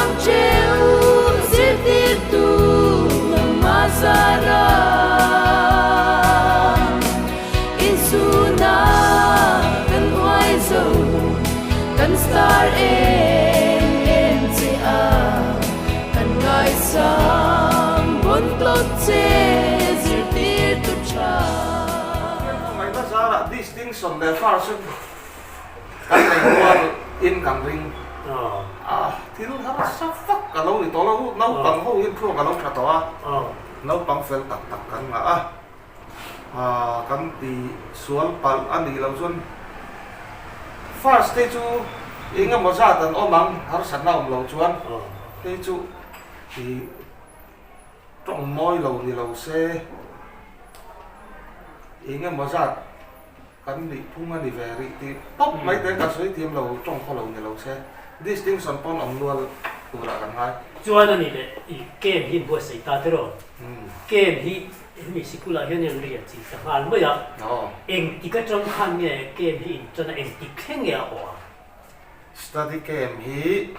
Chhuang cheu zirtirtu nangmah zara Insuna kan uai zo kan star em em che a kan ngaisang bon tawp che zirtirtu tha. Ngaihna zarah distinction leh first Kan nei rual in kan ring a, thil harsa fak ka lo ni tawh lo, naupang ho hian thluak a lo tha tawh a, naupang fel tak tak kan ngah a, kan ti sual palh a nih loh chuan first te chu eng emaw zat an awm ang, harsatna awm loh chuan hei chu ih tawng mawi lo ni lo se eng emaw zat. Kan nih phung a ni ve rih tih tawp mai te ka sawi thiam lo tawng khaw lo ni lo se distinction pawn awm nual turah kan ngai. Chuan a ni leh i camp hi buatsaih ta tiraw? Camp hi hemi sikulah hian in riah chilh ta nghal mai a, engtik atang khan nge camp hi in tan a, engtik thleng nge a awh a? Study camp hi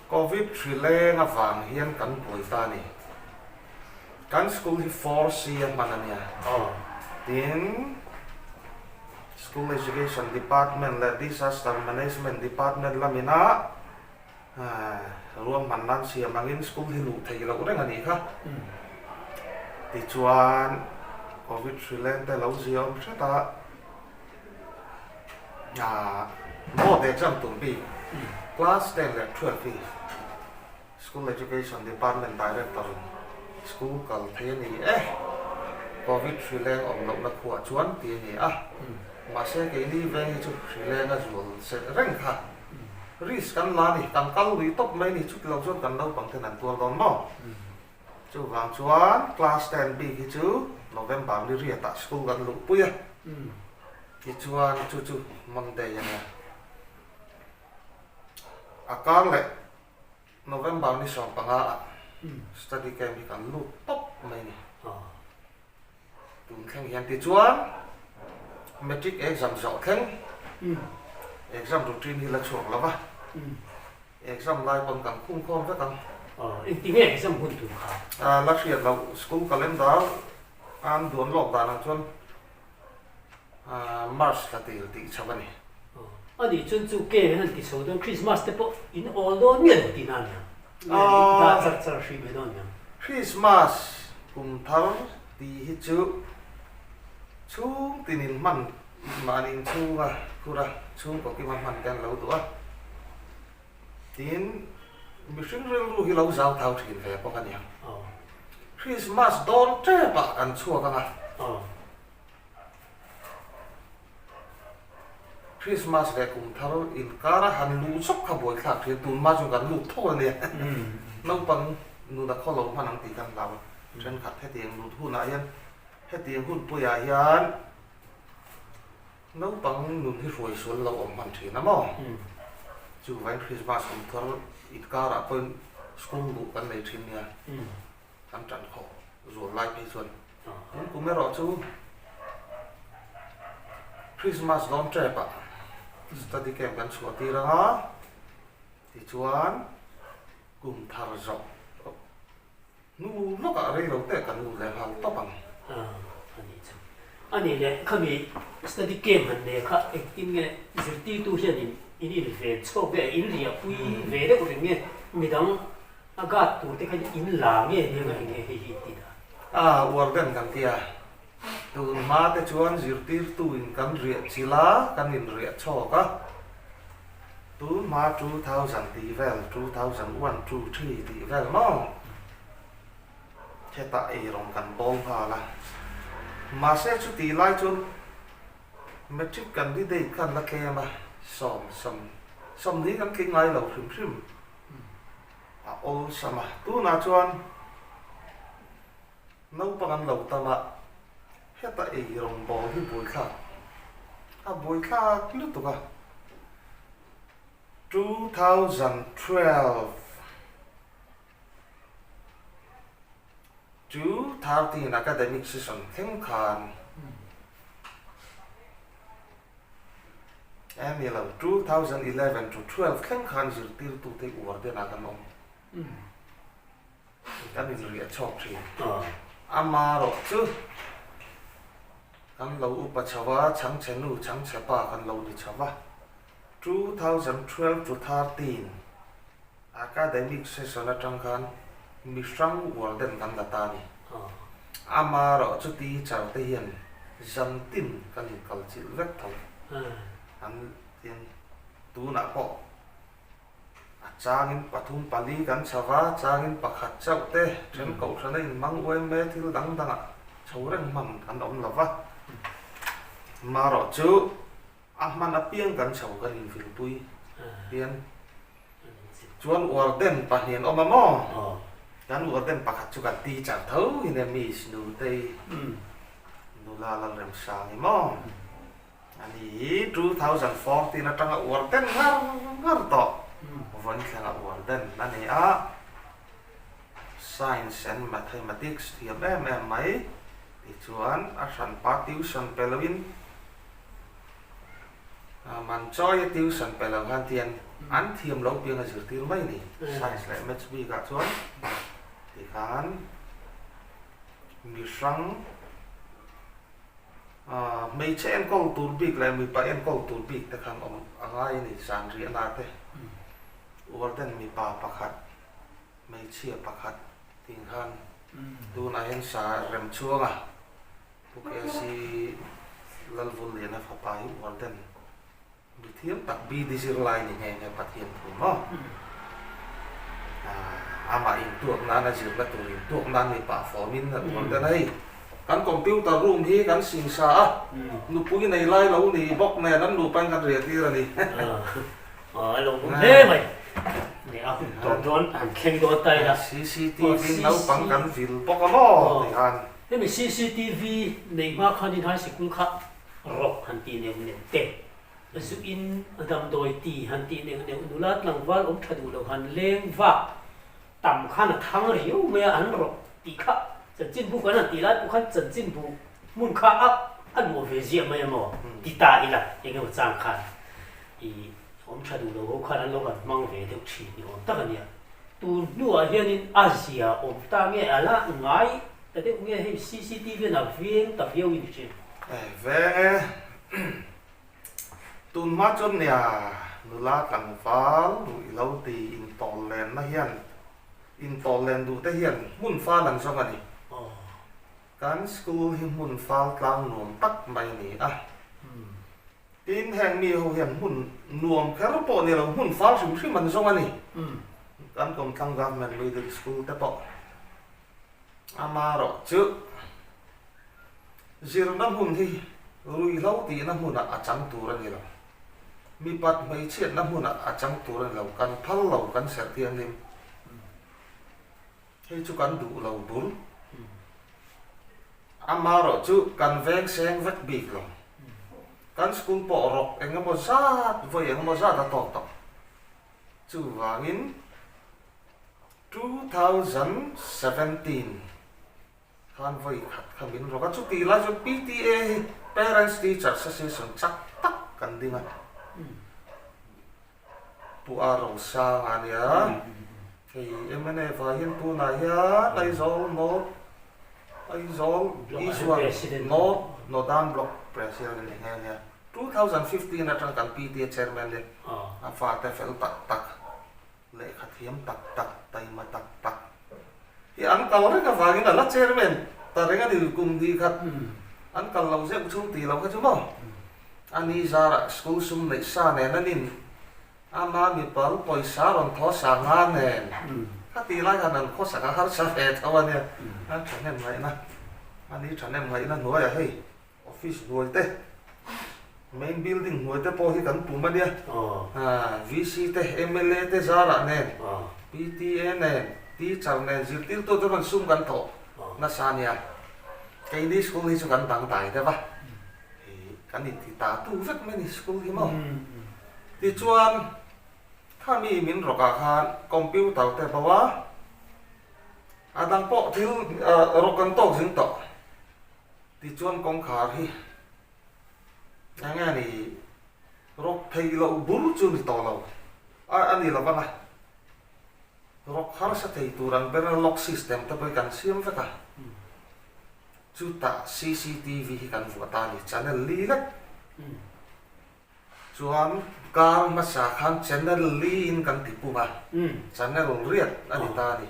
Covid hri leng avang hian kan buai ta a ni. Kan school hi 4C a hman a nia. Tin, School Education Department leh Disaster Management Department lamina ruahman nan siam angin school hi luh theih loh reng a nih kha. Tichuan, Covid hri leng te lo zia awm hret a, board exam tur bik class 10 leh 12 hi School Education Department Director in school kal thei a ni e, Covid hri leng awm lohna khuah chuan ti a ni a, mahse keini veng hi chu hri leng a zual serh reng kha risk kan la a ni, kan kal lui tawp mai a ni, chuti lo chuan kan naupang ten an tuar dawn maw? Chuvang chuan class 10 bik hi chu November ni riatah school kan luhpui a, tichuan chu chu Monday a nia, a kar leh. November ni 15 ah study camp hi kan lut tawp mai a ni. Tun thleng hian tichuan matric exam zawh thleng exam routine hi la chhuak lo va, exam lai pawn kan khung khawm vek ang. Engtinge exam hun tur kha? La hriat loh, school calendar an duan lawk dan ang chuan March thla tir tih chho a ni. A nih chuan chu ke an han ti chho dawn Christmas te pawh in awl dawn miah lo tihna a nia. Nge in dah char char hrih mai dawn nia. Christmas kum thar tih hi chu chhung tinin hman mahni inchhunga khura chhungkaw kima hman te an lo duh a. Tin, mihring rilru hi lo zau thau thin ve bawk a nia. Christmas dawn tepah kan chhuak ang a. Christmas leh kum thar inkara han luh chawp kha buaithlak thin, tun hma chuan kan lut tho a nia. Naupang nuna khaw lo hman ang tih kan hlau a, thenkhat hetiang lut hunah hian, hetiang hunpuiah hian naupang nun hi hruai sual lo awm hman thin a maw? Chuvangin Christmas kum thar inkarah pawhin school luh kan nei thin nia. Kan tan khawh zual lai phei chuan tun kum erawh chu Christmas dawn tep ah study camp kan chhuah tir ang a, tichuan kum thar zawh hnu lawk ah rei lo te kan lut leh nghal tawp ang. A nih chu. A nih leh khami study camp han nei kha engtin nge zirtirtu hian in in inven chhawk nge in riahpui ve deuh reng nge midang A guard tur te kha in la nge nia eng nge hei hi in ti dah? A warden kan ti a, tun hma te chuan zirtirtu in kan riah chilh a, kan in riah chhawk a, tun hma 2000 tih vel, 2001, two, three tih vel maw? Hetah eirawng kan bawl nghal a, mahse chutih lai chuan matric candidate khan la tlem a, sawm sawm sawmhnih kan tling ngai lo hrim hrim. A awlsam a, tunah chuan naupang an lo tam a, heta ei rawngbâwl hi buaithlâk a buaithlâk lutuk a, 2012 to 13 academic session thleng khân. E ni lo, 2011 to 12 thleng khan zirtirtute uar denah kan awm. Kan inriah chhawk thin. Amarawh chu kan lo upa chho a, chhangchhe nu, chhangchhe pa kan lo ni chho a. 2012 to 13 academic session atang khan mi hrang uar den kan la ta a ni. Amarawh chu teacher te hian zan tin kan inkal chilh vek tho. An tin tunah pawh A changin pathum pali kan chho va, changin pakhat chauh te then kohhran a inhmang uaim e thil dang dangah chho reng hman kan awm lo va. Marawh chu a hman apiang kan chho kan invilpui hian chuan warden pahnih an awm a maw? Kan warden pakhat chu kan teacher tho hi nia Miss Nutei nula Lalremsangi maw? A ni, 2014 atanga uar den ngar ngar tawh vawn thlenga uar den a ni a, Science and Mathematics thiam em em mai tichuan a hranpa tuition pe loin man chawi a tuition pe lo khan tian an thiam lo piang a zirtir mai a ni, Science leh Maths bikah chuan tikhan mi hrang. Hmeichhe enkawl tur bik leh mipa enkawl tur bik te khan awm a ngai a ni, zanriahna te, warden mipa pakhat, hmeichhia pakhat tih khan tunah hian sa rem chhuang a, Pu KC Lalvulliana fapa hi warden. Mi thiam tak BD zirlai ni nghe nghe Pathian thu maw? Amah intuak nana zirna tur intuak nan mi pah fawmin a tuar den a hei. Kan computer room hi kan singsa a, nupui nei lai lo ni bawk nen an nupa in kan riah tir a ni. A lo awm hle mai. Neh a hun tawp dawn han thleng dawn ta ila. CCTV naupang kan vil bawk a maw ti khan. Hemi CCTV nei hma khanin high sikul kha Rawk han tih neuh neuh te, zu in damdawi ti han tih neuh neuh nula tlangval awm tha duh lo han leng vak tam khan a thang riau mai a, an rawk tih kha chanchinbu kan han tih lai pawh khan chanchinbu hmun kha a a luah ve ziah mai emaw ti ta ila eng emaw chang khan i awm tha duh lo ho khan an lo han hmang ve deuh thin ni awm tak a nia. Tun hnuah hianin a zia awm ta nge a la ngai ta deuh nge hei cctv in a veng ta viau in i hria. Veng e, tun hma chuan nia nula tlangval ruih lo ti intawl lenna hian intawl len duh te hian hmun fal an zawng a ni. Kan school hi hmun fal tlang nuam tak mai a ni a. Tin, heng mi ho hian hmun nuam kher pawh ni lo, hmun fal hrim hrim an zawng a ni. Kan Kawmthlang Government Middle School te pawh amarawh chu zirna hmun hi ruihhlo tihna hmunah a chang tur a ni lo. Mipat hmeichhiatna hmunah a chang tur a ni lo, kan phal lo, kan serh thianghlim. Hei chu kan duh lo bur. Amarawh chu kan veng seng vek bik lo. Kan school pawh rawk eng emaw zat, vawi eng emaw zat a tawk tawh. Chuvangin 2017 khan vawi khat kha min rawk a, chutih lai chuan PTA hi Parents Teachers Association chak tak kan ding a. Pu A Rosanga a nia, hei mnf ah hian tunah hian Aizawl North, Aizawl East North Northern Block President a ni nghe nghe. 2015 atang kan PTA Chairman hi a fate fel tak tak, lehkha thiam tak tak, taima tak tak hi an kal reng avangin a la Chairman ta reng a ni kum hnih khat an kal lo zeuh chhung tih lo kha chu maw. A ni zarah school sum neih sa nen an in ama mipal pawisa rawn thaw sa nga nen kha tih lai khan an khawsak a harsa ve tho a nia. An thahnem ngaihna a ni thahnem ngaihna hnuaiah hei office hnuai te main building hnuai te pawh hi kan pum a nia. VC te mla te zarah nen PTA nen teacher nen zirtirtu te rawn sum kan thawh nasa a nia. Keini school hi chu kan dangdai deuh a. Hei kan inti ta tu vek mai a ni school hi maw. Tichuan khami min rawk ah khan computer te bo a, a dang pawh thil rawk kan tawk zing tawh. Tichuan kawngkhar hi eng nge ni. Rawk thei loh bur chu ni tawh lo a a ni lo vang a. Rawk harsa thei tur ang ber lock system te pawh hi kan siam vek a. Chutah cctv hi kan vuah ta a ni, channel li lek. Chuan kar hmasa khan channel li in kan ti pum a, channel riat a ni ta a ni.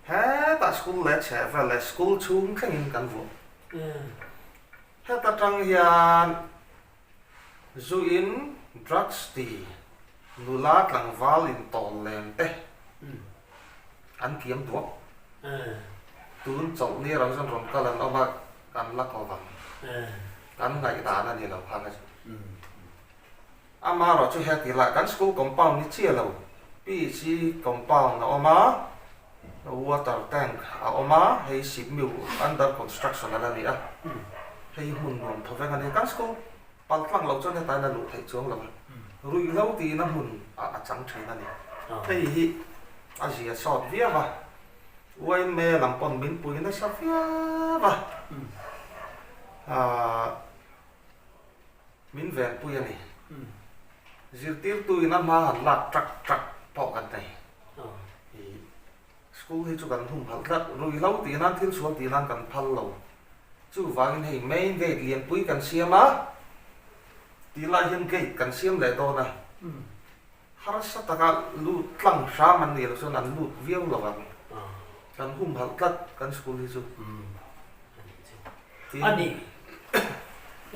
Hetah school leh chhehvel leh school chhung thlengin kan vuah. Heta tang hian zu in drugs ti nula tlangval in tawl lem te an kiam duak. Tun chawlh ni erawh chuan rawn kal an awm a, kan la ko vang. Kan ngaihdan a ni lo kha ka chu. Amaherawh chu heti lah kan school compound ni chiah lo, PHC compound a awm a, water tank a awm a, hei Sipmiu under construction a la ni a, hei hmun nuam thaw veng a ni. Kan school pal tlang loh chuan hetah hian a luh theih chuang lo a, ruihhlo tiin a hmun ah a chang thin a ni. Hei hi a zia sawt viau a, yma lam pawn min pui nasa viau a, aah. Min venpui a ni. Zirtirtu in a hma han lak trak trak pawh kan nei. I school hi chu kan humhalh tlat. Ruihhlo tih nan thil sual tih nan kan phal lo. Chuvangin hei main gate lianpui kan siam a, tih lai hian gate kan siam leh dawn a. Harsa taka lut tlang hram an nih loh chuan an lut viau lo ang. Kan humhalh tlat kan school hi chu. A nih,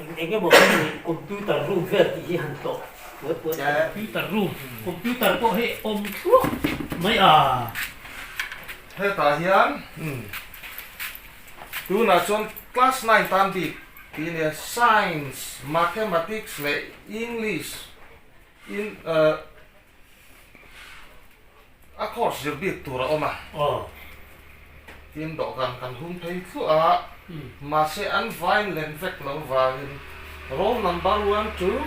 eng eng emaw kan nih computer room vel tih hi han tlawh puat puat computer room, computer pawh hi awm thluah mai a. Hetah hian tunah chuan class nine tan bik tih a nia, science, mathematics leh english In a course zir bik tur a awm a. Tin dawhkan kan hum phei thluah a, mahse an vain len vek lo vangin roll number one to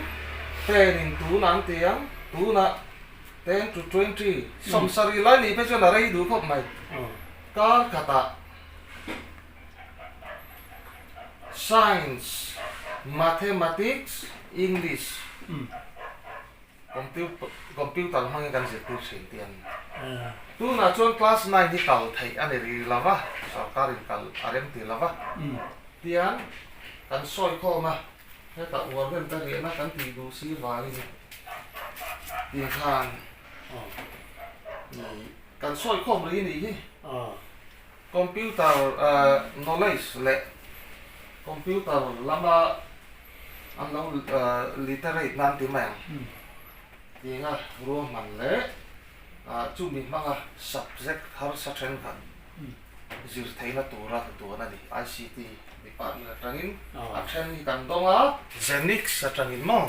ten in tuna an ti ang, tunah ten to 20, 70 lai nih phei chuan a rei duh khawp mai. Kar khatah Science, Mathematics, English, Computer hmangin kan zirtir thin tih a ni. Tunah chuan class nine hi kal theih a ni rih lo va, sorkarin kal a rem ti lo va, tiang kan sawi khawm a, hetah uar rem ta riahna kan tih duh si vangin tih khan kan sawi khawm rih a nih hi. Computer knowledge leh computer lama an lo literate nan ti mai ang tinga ruahman leh chumi hmanga subject harsa thenkhat zir theihna tura tuan a ni. ICT department atangin a then hi kan dawng a. Zenix atangin maw?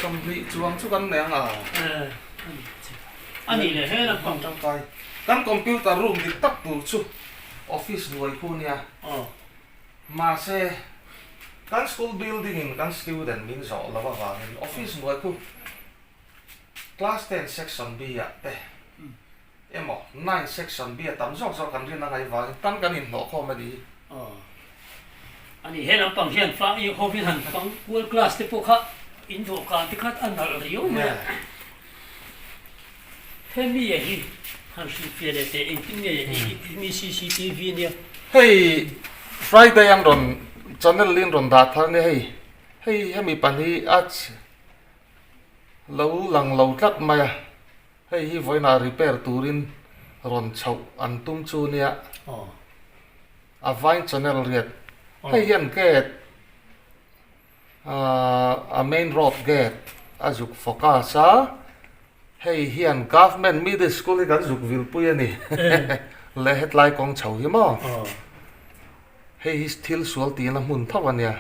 20 chuang chu kan nei ang a. A nih leh he lampang. Tangkai. Kan computer room dik tak tur chu office hnuai khu nia. Mahse, kan school building in kan student min zawh lo avangin office hnuai khu class ten section B ah te emaw nine section B a tam zawk zawk kan rin a ngaih vangin tan kan inhnawh khawm a ni hi. A ni, he lampang hian fa i hovin han fang kual class te pawh kha in dawhkan te kha a nalh riau mai a. Hemi a hi han hrilhfiah leh teh engtin nge hemi cctv nia. Hei Friday an rawn channel in rawn dah thar nia hei hei hemi pahnih a lo lang lo tlat mai a hei hi vawiinah repair turin rawn chhoh an tum chu nia a vain channel riat hei hian gate A main road gate a zuk focus a, hei hian government middle school hi kan zuk vilpui a ni leh hetlai kawng chho hi maw hei hi thil sual tihna hmun tho a nia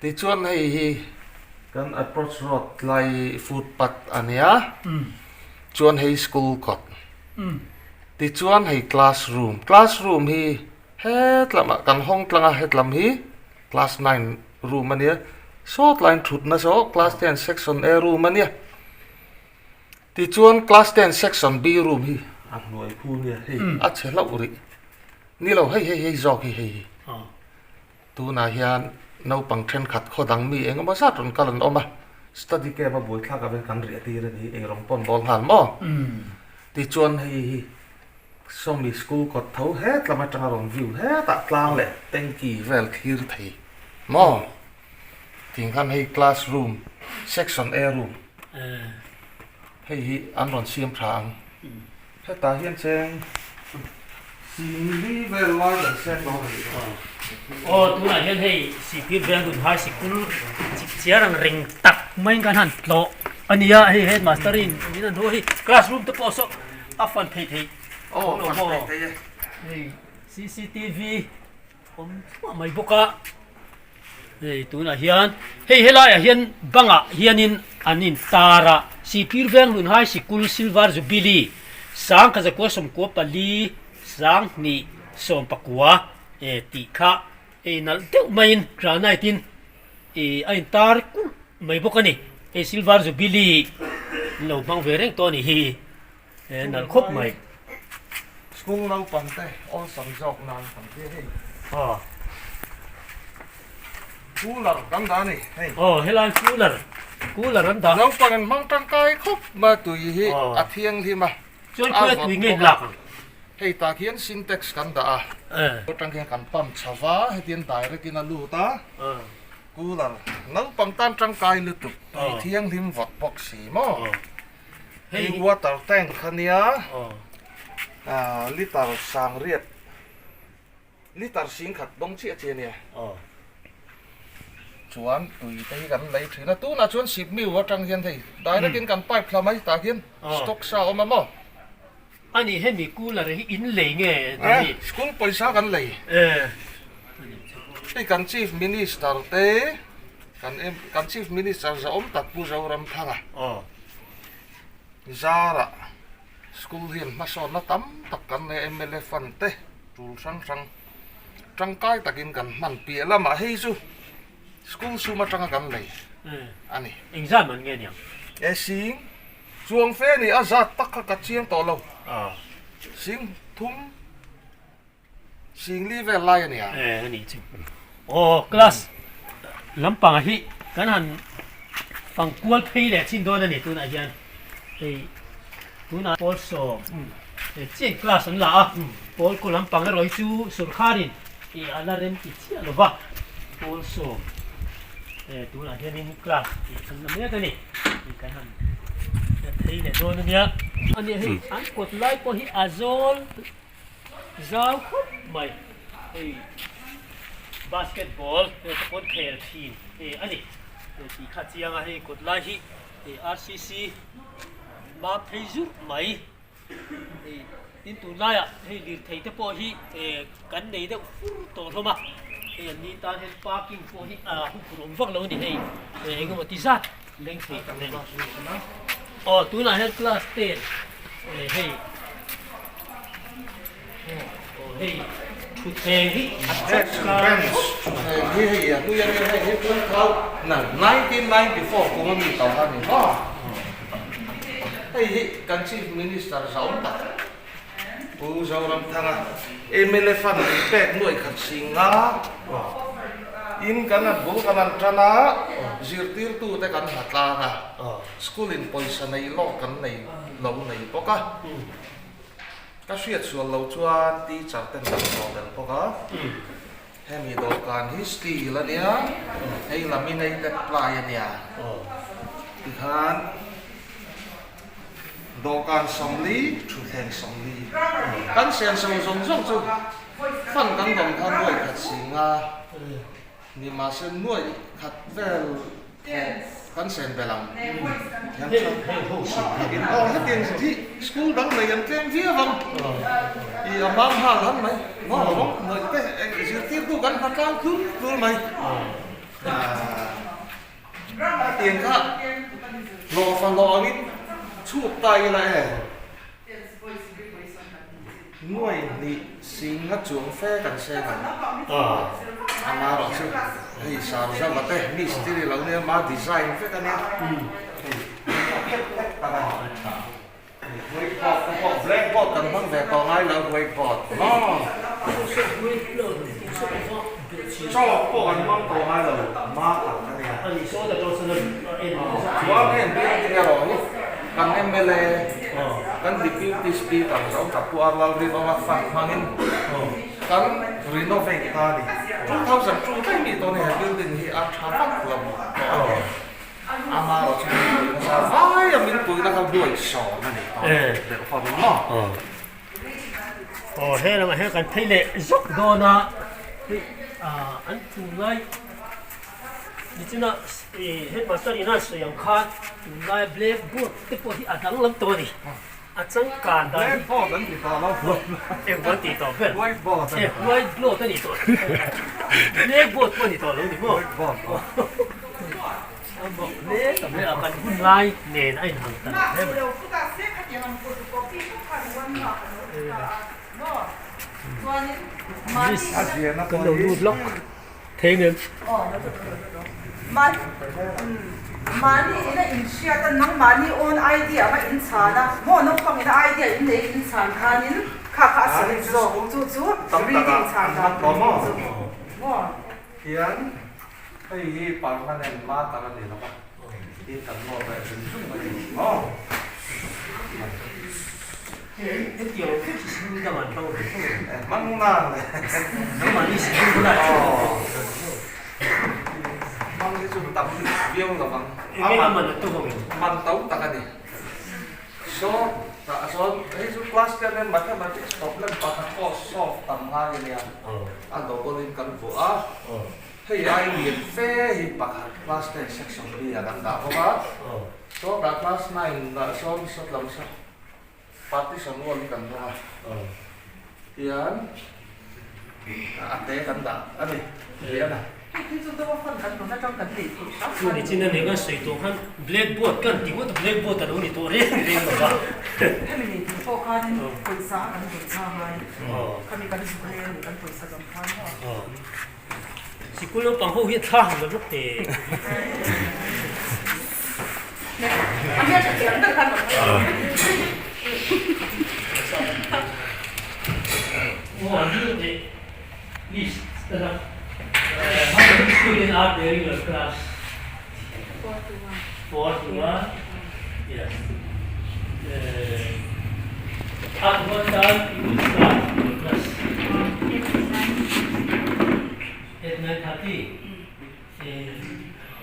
tichuan hei hi kan approach road lai footpath a nia chuan hei school kawt tichuan hei classroom classroom hi hetlamah kan hawng tlang a hetlam hi. Class nine room a nia, sawt laiin thutna saw class ten section A room a nia. Tichuan class ten section B room hi a hnuai khu nia hei a chhe hlauh rih. Ni lo hei hei hei zawk hi hei hi. Tunah hian. Naupang thenkhat khaw dang mi eng emaw zat rawn kal an awm a, study camp a buaithlak aveng kan riah tir a ni, eirawng pawh an bawl nghal maw? Tichuan hei hi sawmi school kawt tho het lam atanga rawn view hetah tlang leh tanky vel thlir thei maw? Ting khan hei class room section A room hei hi an rawn siam tha ang. Hetah hian cheng singli vel lai kan seng dawn a nih kha. Aw tunah hian hei Sihpir Venglun High Sikul chipchiar ang reng tak maiin kan han tlawh a nia, hei headmaster in min han hua hi classroom te pawh saw a fan thei thei Aw fan thei thei e. Hei cctv Awm thluah mai bawk a, hei tunah hian hei helaiah hian bangah hianin an intar a, Sihphir Venglun High Sikul Silver Jubilee Sangkha zakua sawmkua pali Sanghnih sawmpakua e tih kha hei nalh deuh maiin granite in ih a intar kulh mai bawk a ni, hei Silver Jubilee an lo hmang ve reng tawh a nih hi. He nalh khawp mai. School naupang te awlsam zawk nan kan tia hei. Aw. Cooler kan dah a ni hei. Aw helai cooler cooler an dah. Naupang in hmang tangkai khawp mai tui hi a thianghlim a. Chuan khawi a tui nge in lak ang. Hei tah khian sintex kan dah a. Atang khian kan pump chho va hetiang direct in a lut a. Cooler naupang tan tangkai lutuk tui thianghlim vawt bawk si maw. Hei water tank kha nia liter sangriat liter singkhat dawng chiah chi a nia chuan tui te hi kan lei thin a tunah chuan sip miu atang hian hei direct in kan pipe thla mai tah hian stock sa a awm a maw. Ani hemi cooler hi in lei nge Dani? School pawisa kan lei. Hei kan Chief Minister te kan kan Chief Minister zahawm tak Pu Zoramthanga zarah school hian hmasawnna tam tak kan nei a mla fund te tul hrang hrang tangkai takin kan hman piah lamah hei chu school sum atanga kan lei a ni. Engzat man nge niang? E sing. Chuang fe ni a zat tak kha ka chiang tawh lo. Sing thum sing li vel lai a nia. E a nih chu. Aw class lampangah hi kan han fang kual phei leh chin dawn a ni tunah hian hei tunah pawl sawm chian class an la a pawl kaw lampang erawh hi chu sawrkharin ih a la rem ti chiah lo va pawl sawm tunah hianin class tih an la mek a ni. Hei kan han hriat phei leh dawn a nia. A nia hei an kawt lai pawh hi a zawl zau khawp mai. Hei basketball hei te pawn khel thin hei a ni. Hei tih kha chiang a hei kawt lai hi hei RCC map phei zurh mai. Hei tin tunlaiah hei lirthei te pawh hi kan nei deuh fur tawh hlawm a, hei an ni tan hian parking pawh hi a huphurh awm vak lo a ni hei eng emaw ti zat leng thei tur a ni. Aw tunah hian class 10 hei aw hei thutthleng hi a changkang khawp. Thutthleng hi hei a hlui a nia hei hi 1994 kum a mi tawh a ni maw? Hei hi kan Chief Minister zau tak Pu Zoramthanga mla fund min pek nuaih khat si nga in kan han bul kan han tan a, zirtirtute kan ha tlang a, school in pawisa nei lawk kan nei lo nei bawk a, ka hriat sual lo chuan teacher ten kan zawh tel bawk a, hemi dawhkan hi steel a nia, hei laminated ply a nia, tikhan dawhkan 40, thutthleng 40, kan senso zawng zawng chu fan kan dawm kha nuaih khat si nga ni mahse nuaih khat vel Thawh kan sen belh ang. Thiam tha. Aw hetiang hi school dang nei an tlem viau ang. I a mam nghal han mai. Maw rawng hnawih te zirtirtu kan hma tlang tlul tlul mai. Hetiang kha hlawhfa hlawh angin chhuk ta ila e. Nuai hnih sing a chuang fe kan seng ang. Ama erawh chu hei sar zauh te mistiri lo nia ma design vek a nia. Hei a khep hlek tak a ni. Whiteboard te pawh blackboard kan hmang ve tawh ngai lo whiteboard maw. Chaw pawh kan hmang tawh ngai lo, marker a nia. Chuan heng building erawh hi kan mla, kan deputy speaker zawng tak Pu Arlal Rinawma fund hmangin kan renovate ta a ni. 2002 daih mi tawh a ni he building hi a tha vak lo tawh a ni. Ama erawh chu min pui nasa vai a, min puina kha buaihsawn a ni tawh deuh fawm maw. Aw he lamah hian kan phei leh zawk dawn a, hei ah an tunlai nichina ih headmaster in a sawi ang khan tunlai blackboard te pawh hi a danglam tawh a ni, a changkan dan hi Blackboard an ti tawh lo engmaw an tih tawh ber whiteboard e whiteboard a ni tawh blackboard pawh a ni tawh lo ni maw whiteboard A bawk hle ta mai a, kan hun lai nen a inhang ta lo hle mai. Kan lo lut lawk thei nen. Hei hi permanent matter a ni lo va, tin kan nawr leh zung zung a ni maw? Hetiang vek hi sikul dang an hmang ve fo em? Hmang nan le. Nangmahni sikul bulah chuan an hmang ve fo. Hmang hi chu tam viau lo vang. Enge a man a to vang em? Man to tak a ni. Saw tah sawn hei chu class ten hian mathematics problem pakhat pawh solve tam ngai a nia. A double in kan vuah a. Hei ai lian fe hi pakhat class ten section B ah kan dah bawk a, sawtah class nine ah sawn sawt lam saw partition wall hi kan hmang a, tihian a te kan dah a ni lian a. Chu ni chin a nih kan sawi tawh khan blackboard kan ti ngawt a, blackboard a lo ni tawh reng reng lo va. Hemi ni tur pawh khanin pawisa a kan vawn tha ngai, khami kan zuk reng a ni kan pawisa dang khan maw. Sikul naupang ho hi thla han la vek teh. Aw an lut leh list ta na. How many student are there in your class? 41. Yes. At what time you will start your class? At 9:30.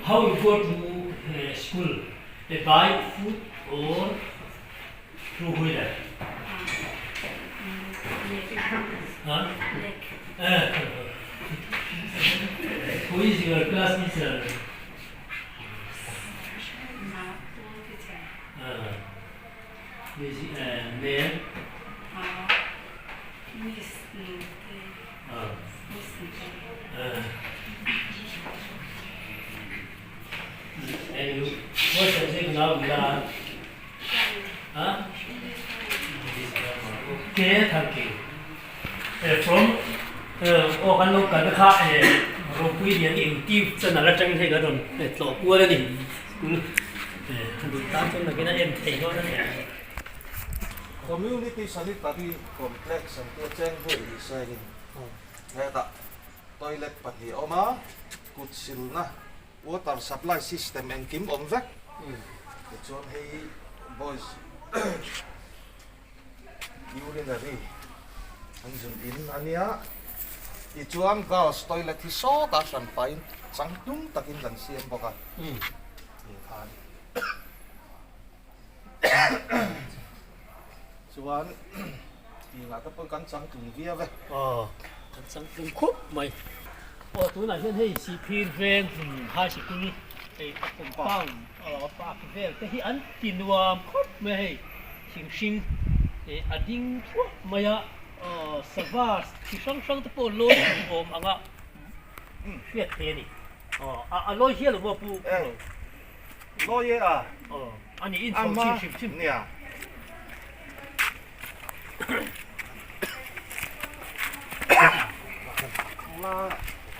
How you go to school? By foot or two wheeler? Huh? Who is your class teacher? Name? Miss Nute. Miss Nute. And you, what subject now you learn? Huh? Okay, thank you. From aw kan lo kalna kha ropui lian YouTube channel atangin hei kan rawn tlawh kual a ni. School duh tan chuan nakin a en thei dawn a ni. Community Sanitary Complex an tia cheng buai ni sengin hetah toilet pahnih a awm a, kut silna water supply system engkim awm vek. Tichuan hei boys Urinary an zun in a nia, tichuan girls toilet hi sawtah hran pahin changtlung takin kan siam bawk a, tih khan chuan tihngah te pawh kan changtlung viau e. Aw, kan changtlung khawp mai. Aw tunah hian hei Sihphir veng high sikul hei a compound park vel te hi an ti nuam khawp mai hei. Thing hring eh a ding thuah mai a, sava chi hrang hrang te pawh lawi an awm ang a, hriat thei a ni. Aw a lawi hial awm aw pu. Eh lawi e a. Aw a ni in chho chin hrim hrim. Nia.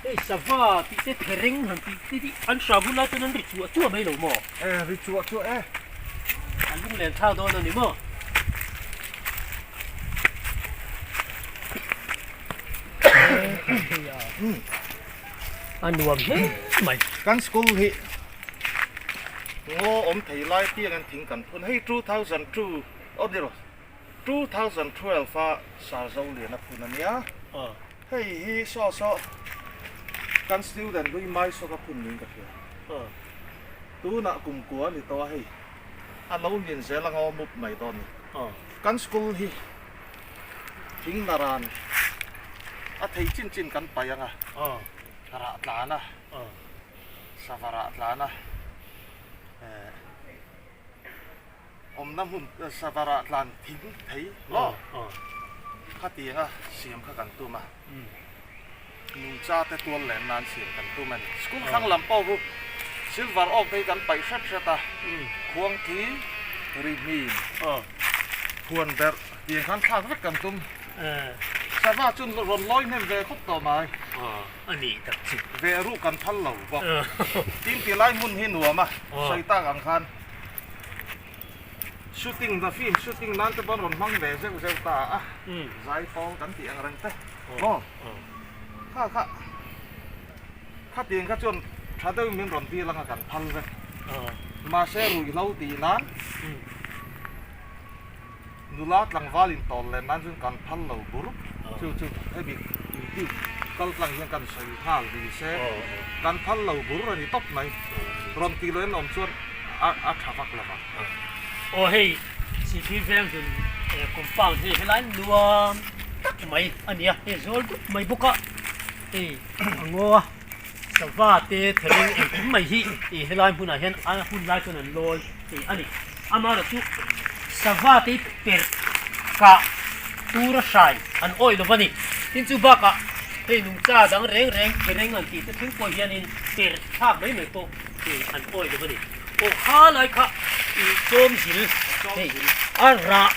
Hei sava tih te thereng han tih te hi an hram hun lai chuan an ri chuah chuah mai lo maw? Eh ri chuah chuah e. An lunglen thlak dawn a ni maw? A nuam hle mai. Kan school hi ngaw awm thei lai piangin thing kan phun. Hei 2002 aw ni rawh 2012 a Sarzo lian a phun a nia. Hei hi saw saw kan student hlui mai sawk a phun niin ka hria. Tunah kum kua a ni tawh a hei a lo lian zel anga aw mup mai dawn ni. Kan school hi thing naran a thei chin chin kan paih anga rah tlan a sava rah tlan a eh awmna hmun sava rah tlan thing thei maw khatianga siam kha kan tum a nungcha te tual len nan siam kan tum a ni. School thlang lam pawh chu silver oak te hi kan paih hret hret a khuangthi ri hnim huan berh tiang khan thlak vek kan tum. Sava chu rawn lawi hnem ve khawp tawh mai. Ve ruh kan phal lo bawk. Tin ti lai hmun hi nuam a sawi tak ang khan shooting the film shooting nan te pawn rawn hmang ve zeuh zeuh ta a zai pawl kan tih ang reng te maw kha kha khatiang kha chuan tha deuhin min rawn dil anga kan phal vek mahse ruihhlo tih nan Nula tlangval in tawl len nan chuan kan phal lo bur. Chu chu hemi YouTube kal tlang hian kan sawi nghal ni se kan phal lo bur a ni tawp mai. Rawn tih loh in awm chuan a a tha vak lo vang. Aw hei Sihpui veng hlun compound hei helai nuam tak mai a ni a, hei zawl dup mai bawk a, hei a ngaw a, sava te thereng engkim mai hi helai hmunah hian a hun lai chuan an lawi a ni. Amaherawhchu sava te hi perh kah tura hrai an awih lo va ni. Tin chu bakah hei nungcha dang reng reng thereng an tih te thleng pawh hianin perh thlak mai mai pawh an awih lo va ni. Aw kha lai kha ih chawmzil hei a rah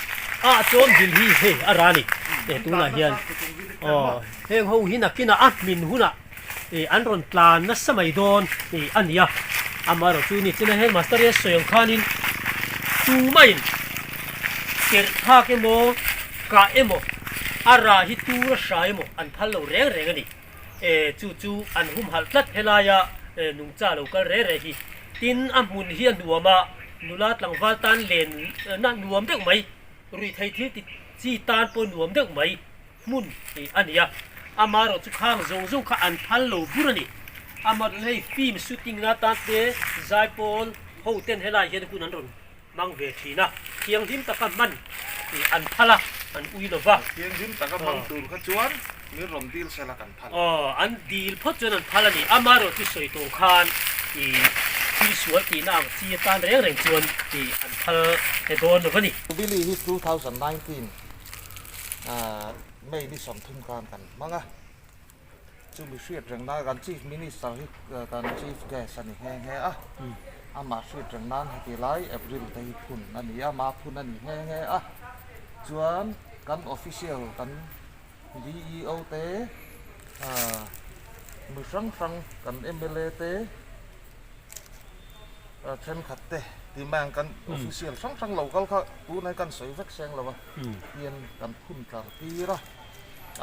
a chawmzil hi hei a rah a ni. Tunah hian aw heng ho hi nakinah a hmin hunah Ih an rawn tlan nasa mai dawn ih a ni a, amaherawh chu ni china headmaster hi a sawi ang khanin tumahin kerh thlak emaw kah emaw a rah hi tur a hrai emaw an phal lo reng reng a ni. Eh chu chu an humhalh tlat helaia nungcha lo kal reng reng hi. Tin a hmun hi a nuam a, nula tlangval tan len na nuam deuh mai, ruihtheih thil ti chi tan pawh nuam deuh mai. hmun tih a ni a, amaherawh chu khang zawng zawng kha an phal lo bur a ni. Amaherawh hei film shooting na tan te zaipawl ho ten helai hian hun an rawn hmang ve thin a, thianghlim taka hman tih an phal a, an ui lo va. Thianghlim taka hmang tur kha chuan min rawn dil sela kan phal. Aw, an dil phawt chuan an phal a ni. Amaherawh chu sawi tawng khan ih thil sual tihna ang chi atan reng reng chuan ih an phal he dawn lo va ni. Jubilee hi 2019 May ni 30 khan kan hmang a, chumi hriat reng nan kan Chief Minister hi kan Chief Guest a ni nghe nghe a, amah hriat reng nan heti lai April te hi phun a ni a, ma phun a ni nghe nghe a, chuan kan official kan DEO te mi hrang hrang kan mla te thenkhat te tih mai ang kan official hrang hrang lo kal kha tunah hian kan sawi vek seng lo a hian kan phun tlar tir a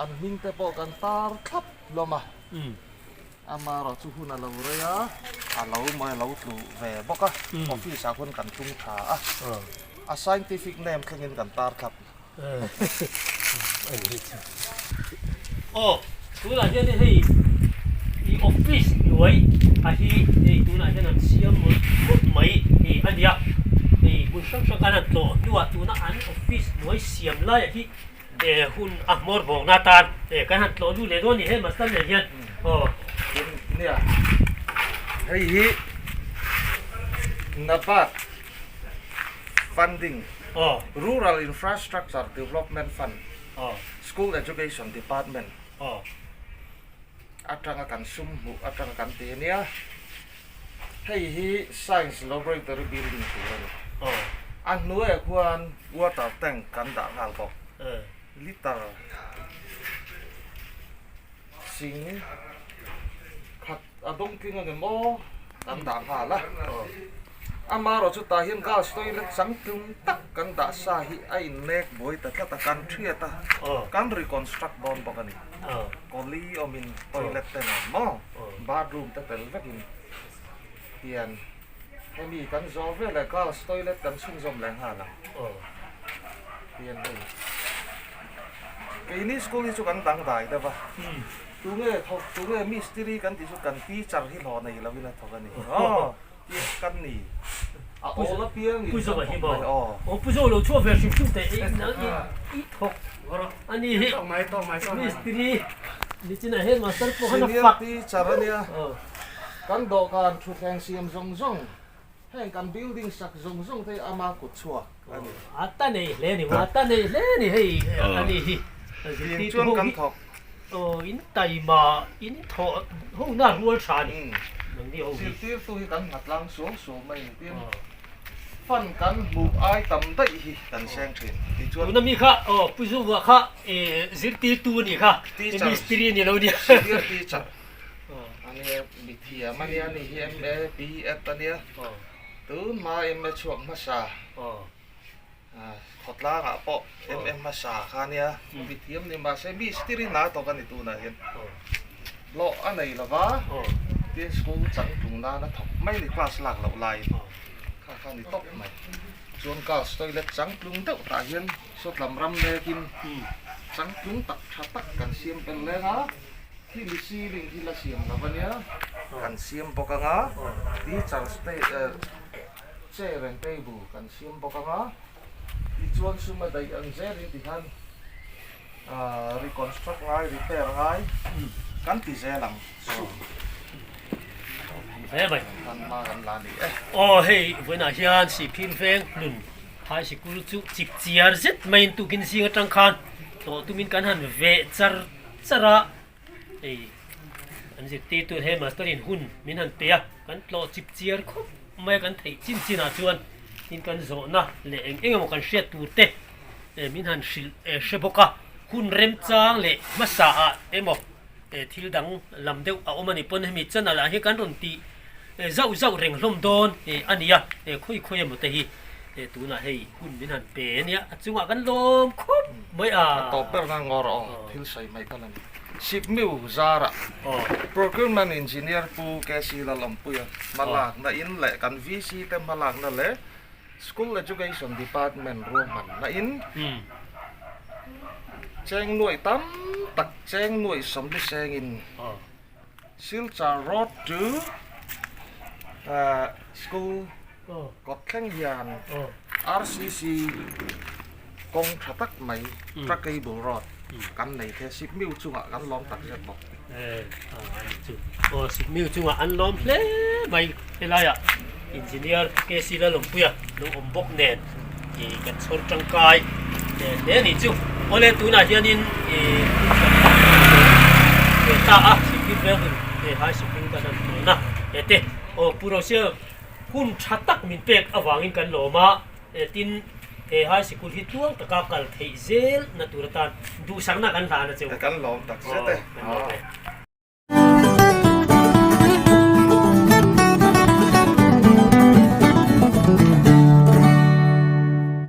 an hming te pawh kan tar thlap hlawm a amaherawh chu hun a lo rei a a lo mawi a lo tlu ve bawk a office ah khuan kan tung tha a a scientific name thlengin kan tar thlap. Aw tunah hian hei i office hnuai a hi hei tunah hian an siam mawlh mawlh mai hi a nia hei hmun hrang hrang khan an tlawh hnuah tuna an office hnuai siam laiah hi eh hun a hmawr bawkna atan eh kan han tlawh lut leh dawn a ni he master nen hian aw. Nia hei hi Nabat funding. Rural Infrastructure Development Fund, School Education Department atanga kan sum hmuh atanga kan ti a nia. Hei hi Science Laboratory building tur a ni. A hnuaiah khuan water tank kan dah nghal bawk. Liter sing khat a dawng tling ang em aw kan dah nghal a. Amaherawh chu tah hian girls toilet changtlung tak kan dah sa hi a inlek buai ta tlat a, kan thiat a, kan reconstruct dawn bawk a ni. Kawli awmin toilet te nen maw bathroom te tel vekin hian hemi kan zawh veleh girls toilet kan chhunzawm leh nghal ang hian hei keini school hi chu kan dangdai deuh a. Tunge thawk, tunge mistiri kan tih chu kan teacher hi hlawh nei lovin a thawk a ni. Aw, tih kan ni. A awl apiangin kan thawk mai aw. Aw, Pu Zo lo chhuak ve hrim hrim teh i i thawk a ni hi. Mistiri ni chinah hian master pawh khan a fak. Senior teacher a nia. Kan dawhkan thutthleng siam zawng zawng, heng kan building sak zawng zawng te hi ama kut chhuak a ni. A ta nei hle a ni maw? A ta nei hle a ni hei a ni hi. Zirtirtu chuan kan thawk. Aw in taima in thawh ho na rual tha a ni. Nangni ho hi. Zirtirtu hi kan nghatlang suau suau mai a ni. Tin, fund kan hmuh ai tam daih hi kan seng thin. Tichuan. Tuna mi kha aw Pu Zuvah kha zirtirtu a nih kha. Mistiri a ni lo nia. Senior teacher. A nia mithiam a nia ni hi MA B.Ed a nia. Tun hma MA chhuak hmasa khawtlangah pawh MA hmasa kha a nia mithiam ni mahse mistiri hna tawk a ni tunah hian hlawh a nei lo va tin school changtlung nana thawk mai ni class lak loh laiin kha kha a ni tawp mai chuan girls toilet changtlung deuh tah hian sawtlam ram mekin changtlung tak tha tak kan siam tel leng a. Khi mi ceiling hi la siam lo a nia. Kan siam bawk ang a, teachers te chair and table kan siam bawk ang a, tichuan suma daih ang zelin tikhan reconstruct ngai repair ngai kan ti zel ang su. Hle mai. Kan hma kan la ni e. Aw hei vawiinah hian Sihphir veng hlun high sikul chu chip chiar zet maiin tukin zing atang khan tlawh tumin kan han veh char char a, hei an zirtirtu he master in hun min han pe a, kan tlawh chip chiar khawp mai a kan theih chin chin ah chuan tin kan zawhna leh eng eng emaw kan hriat tur te min han hrilh hre bawk a, hun remchang leh hmasa ah emaw thil dang lam deuh a awm a nih pawn hemi channel ah hian kan rawn tih zauh zauh reng hlawm dawn a ni a, khawi khawi emaw te hi tunah hei hun min han pe a nia a chungah kan lawm khawp mai a. A tawp ber nan ngawr aw thil sawi mai kal a ni. Sipmiu zara Procurement Engineer Pu KC Lalawmpuia hmalakna in leh kan VC te hmalakna leh School Education Department ruahmanna in cheng nuaih tam tak cheng nuaih sawmli sengin Silchar Road to School kawt thleng hian RCC kawng tha tak mai Trackable Road kan nei the Sipmiu chungah kan lawm tak zet bawk. Aw Sipmiu chungah an lawm hle mai helaiah Engineer KC Lalawmpuia lo awm bawk nen kan chhawr tangkai hle a nih chu. Awle tunah hianin hun ta a Sikkim Veng high sikul kan han tawna hete aw Pu Rosiam hun tha tak min pek avangin kan lawm a tin he high sikul hi tluang taka kal theih zel na tur atan duhsakna kan hlan a cheu. Kan lawm tak zet e. Kan lawm e.